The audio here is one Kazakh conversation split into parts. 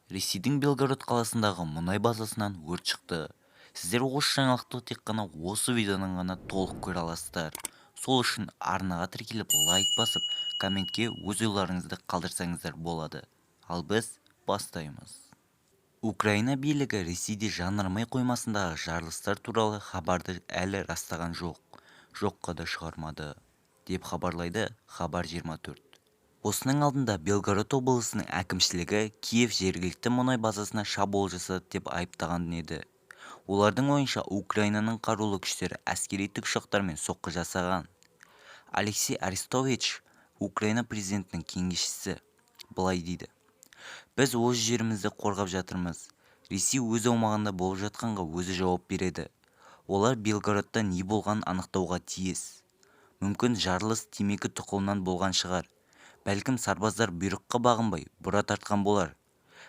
Ресейдің Белгород қаласындағы мұнай базасынан өрт шықты. Сіздер осы жаңалықты тек қана осы видеодан ғана толық көре аласыздар. Сол үшін арнаға тіркеліп, лайк басып, комментке өз ойларыңызды қалдырсаңыздар болады. Ал біз бастаймыз. Украина билігі Ресейде жанармай қоймасындағы жарылыстар туралы хабарды әлі растаған жоқ, жоққа да шығармады, деп хабарлайды Хабар 24. Осының алдында Белгород облысының әкімшілігі Киев жергілікті мұнай базасына шабуыл жасады деп айыптаған еді. Олардың ойынша, Украинаның қарулы күштері әскери тікұшақтармен соққы жасаған. Алексей Арестович, Украина президентінің кеңесшісі, былай дейді: «Біз өз жерімізді қорғап жатырмыз. Ресей өз аумағында болып жатқанға өзі жауап береді. Олар Белгородта не болғанын анықтауға тиіс. Мүмкін, жарылыс темекі тұқылынан болған шығар. Бәлкім, сарбаздар бұйрыққа бағынбай, бұра тартқан болар.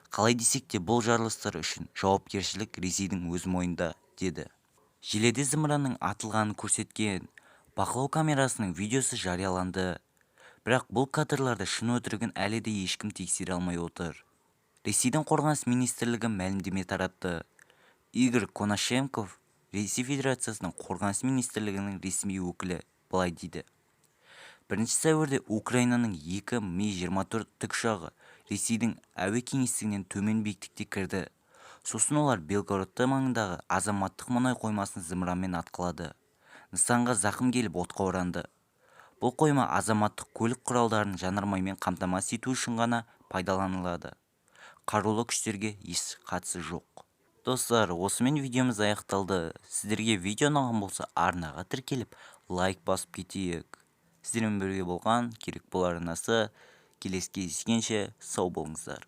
Қалай десек те, бұл жарылыстар үшін жауапкершілік Ресейдің өз мойнында», – деді. Желіде зымыранның атылғанын көрсеткен бақылау камерасының видеосы жарияланды. Бірақ бұл кадрларды шын-өтірігін әлі де ешкім тексере алмай отыр. Ресейдің Қорғаныс министрлігі мәлімдеме таратты. Игорь Конашенков, Ресей Федерациясының Қорғаныс министрлігінің ресми өкілі, былай дейді: 1 сәуірде Украинаның екі Ми-24 тікұшағы Ресейдің әуе кеңістігінен төмен биіктікте кірді. Сосын олар Белгород маңындағы азаматтық мұнай қоймасын зымыранмен атқылады. Нысанға зақым келіп, отқа оранды. Бұл қойма азаматтық көлік құралдарын жанармаймен қамтамасыз ету үшін ғана пайдаланылады. Қарулы күштерге еш қатысы жоқ. Достар, осымен видеомыз аяқталды. Сіздерге видео ұнаған болса, арнаға тіркеліп, лайк басып кетейік. Сіздермен бірге болған Керек болар арнасы. Келесі кездескенше сау болыңыздар.